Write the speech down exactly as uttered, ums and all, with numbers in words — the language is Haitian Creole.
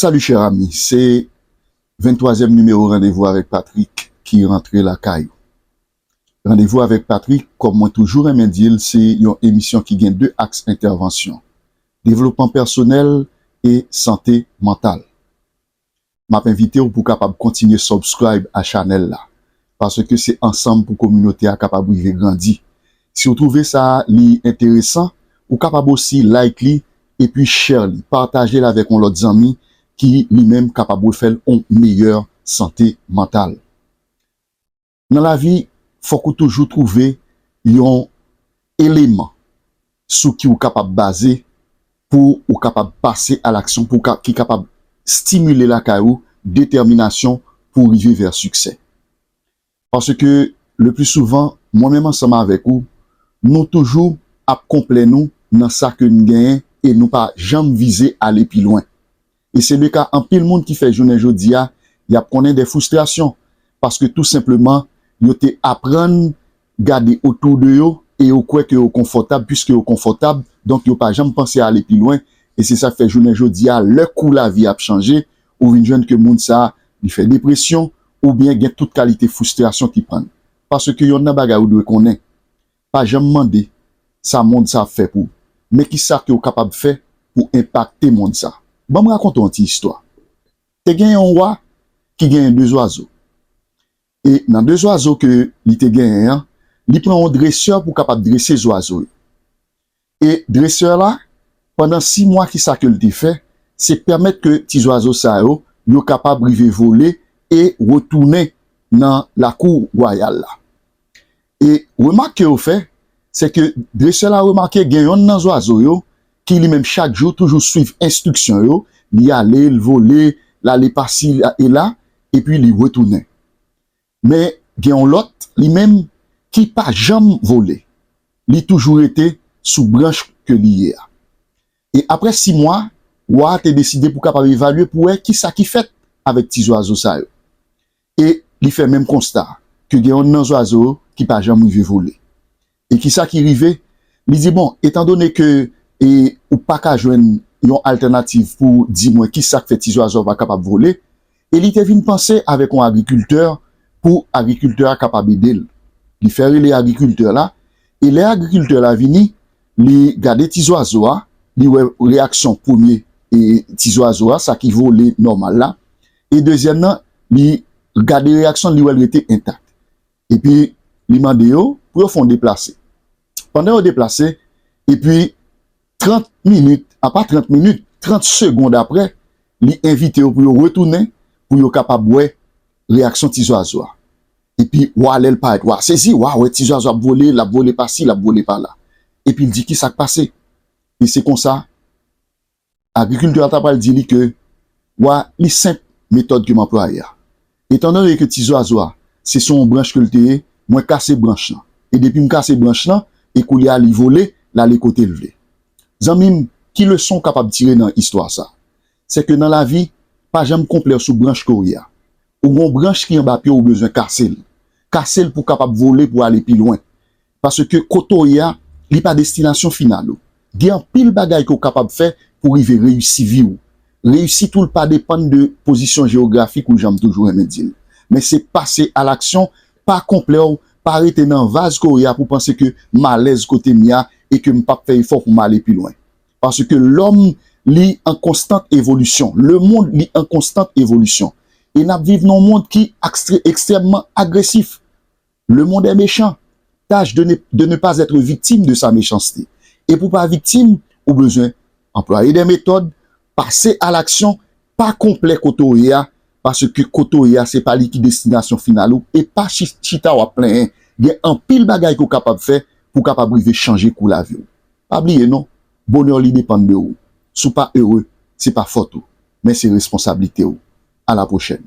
Salut chers amis, se venntwazyèm nimewo Randevou avèk Patrick ki rantre lakay ou. Randevou avèk Patrick, kòm mwen toujou renmen di l, se yon emisyon ki gen de aks entèvansyon, devlopman pèsonèl e sante mantal. M ap envite w pou w kapab kontinye subscribe a chanèl la, paske se ansanm pou kominote a kapab rive grandi. Si w twouve sa li enteresan, ou kapab osi like li epi share li, pataje l avèk yon lòt zanmi ki li menm kapab refè l yon meyè sante mantal. Nan lavi, fòk ou toujou twouve yon eleman sou ki ou kapab baze pou ou kapab pase a laksyon, pou ka, ki kapab stimile lakay ou detèminasyon pou rive vè siksè. Paske le pli souvan, mwen menm ansanm avèk ou, nou toujou ap konplè nou nan sa ke n genyen e nou pa janm vize ale pi lwen. E se le ka anpil moun ki fè jounen jodi a, y ap konnen de fristrasyon, paske tou senpleman, yo te aprann gade otou de yo e yo kwè ke yo konfòtab, piske yo konfòtab, donk yo pa janm panse ale pi lwen, e se sa k fè jounen jodi a, lè kou lavi ap chanje, ou vin jwenn ke moun sa a, li fè depresyon, oubyen gen tout kalite fristrasyon ki pran l. Paske yonn nan bagay ou dwe konnen, pa janm mande sa mond sa ap fè pou ou, men ki sa ke w kapab fè pou enpakte mond sa. Ban m rakonte w yon ti istwa. Te gen yon wa ki genyen de zwazo. E nan de zwazo ke li te genyen an, li pran yon dresè pou kapab drese zwazo yo. E dresè la, pandan sis mwa, ki sa ke l te fè, se pèmèt ke ti zwazo sa yo, yo kapab rive vole e retounen nan lakou wayal la. E remak ke yo fè, se ke dresè la remake gen yonn nan zwazo yo ki li menm chak jou toujou swiv enstriksyon yo, li ale, l vole, l ale pasi e la, epi li retounen. Men gen yon lòt, li menm, ki pa janm vole. Li toujou rete sou branch ke li ye a. E apre sis mwa, wa a te deside pou kapab evalye pou wè ki sa ki fèt avèk ti zwazo sa yo. E li fè menm konsta ke gen yonn nan zwazo yo ki pa janm rive vole. E ki sa ki rive? Li di, bon, etandone ke e, ou pa ka jwenn yon altènativ pou di mwen ki sa k fè ti zwazo a pa kapab vole, e li te vin panse avèk yon agrikiltè pou agrikiltè a kapab ede l. Li fè rele agrikiltè la, e lè agrikiltè la vini, li gade ti zwazo a, li wè reyaksyon premye e ti zwazo a, sa ki vole nòmal la, e dezyèm nan, li gade reyaksyon l, li wè l rete entak. Epi li mande yo pou yo fè yon deplase. Pandan yo deplase, epi trant minit, apa trant minit, trant segond apre, li envite yo pou yo retounen, pou yo kapab wè reyaksyon ti zwazo a. Epi wa, lè l parèt, wa sezi, wa wè ti zwazo ap vole, l ap vole pasi, l ap vole pala. Epi l di, ki sa k pase? E se konsa, agrikiltè a ta pral di li ke, wa, li senp metòd ke m anplwaye a. Etandone ke ti zwazo a, se sou yon branch ke l te ye, mwen kase branch lan. E depi m kase branch lan, e koulye a li vole, l ale kote l vle. Zanmi m, ki leson w kapab tire nan istwa sa? Se ke nan lavi, pa janm konplè sou branch ke w ye a. Ou gen yon branch ki anba pye w, ou bezwen kase l. Kase l pou w kapab vole, pou w ale pi lwen. Paske kote w ye a, li pa destinasyon final ou. Gen anpil bagay ke w kapab fè pou rive reyisi vi w. Reyisit ou l pa depann de pozisyon jewografik ou, jan m toujou renmen di l. Men se pase a laksyon, pa konplè w, pa rete nan vaz ke w ye a pou panse ke m alèz kote m ye a e ke m p ap fè efò pou m ale pi lwen. Paske lòm, li an konstant evolisyon. Lemonn, li an konstant evolisyon. E n ap viv nan yon mond ki akstre-, ekstrèmman agresif. Le monde est méchant. Tâche de ne, de ne pas être victime de sa méchanceté. E pou pa viktim, ou bezwen anplwaye de metòd, pase a laksyon, pa konplè kote w ye a, paske kote w ye a, se pa li ki destinasyon final ou, e pa chi-, chita w ap plenyen. Gen anpil bagay ke w kapab fè pou w kapab rive chanje kou lavi w. Pa bliye non, bonè li depann de ou. Si w pa ere, se pa fòt ou, men se responsablite w. A la pwochèn.